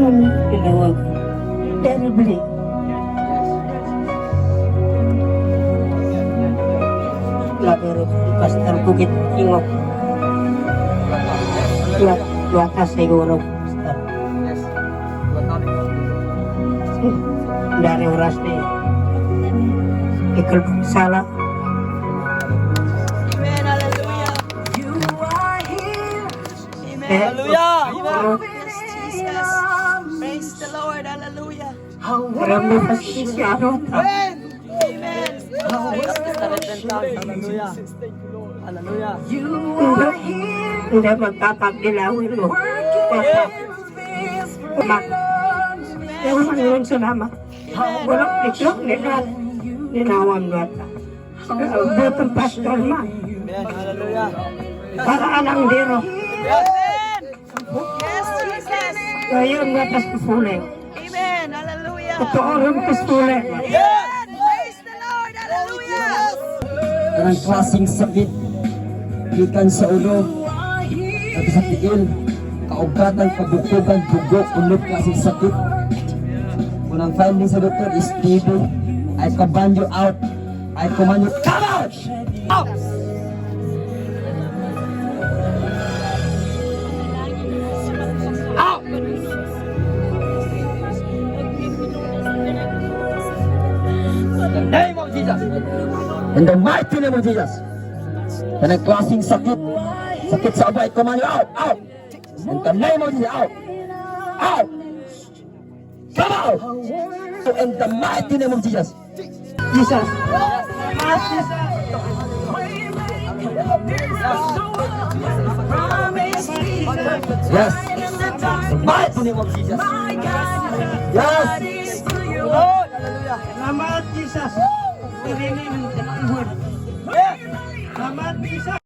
Tinawag. Terribly. Labero, Pastor Bukit Ingok. Luata siguro, Pastor. Yes. Dari oras ni Ikul sala. Amen. Hallelujah. Amen. Hallelujah. Hallelujah. Yes, Jesus. Praise the Lord. Hallelujah. Marami pasensya. Amen. Amen. Hallelujah. Hallelujah. Hindi magpapagdilawin mo. Papa. Mak. Yung Panginoon, salamat. Walang iklok ni Rat. Ninawam nata. Butong pastor ma. Amen. Hallelujah. Para alang diro. Amen. Yes, Jesus. Ngayon nga tas pufule. Amen. Hallelujah. Totoo rin pufule. Amen. Praise the Lord. Hallelujah. Kanang klaseng sakit gikan sa ulo at sa tiil, kaugatan, kabukugan, dugo, unog klaseng sakit. Kung ang finding sa doktor is TB, I command you out. I command you, come out! Out! Out! In the name of Jesus! In the mighty name of Jesus! Kanang klaseng sakit, sakit sa ulo, I command you out! Out! In the name of Jesus, out! Out! Come out! In the mighty name of Jesus! Jesus. Yes! The mighty name of Jesus! Yes! Salamat, Jesus. Salamat, Jesus.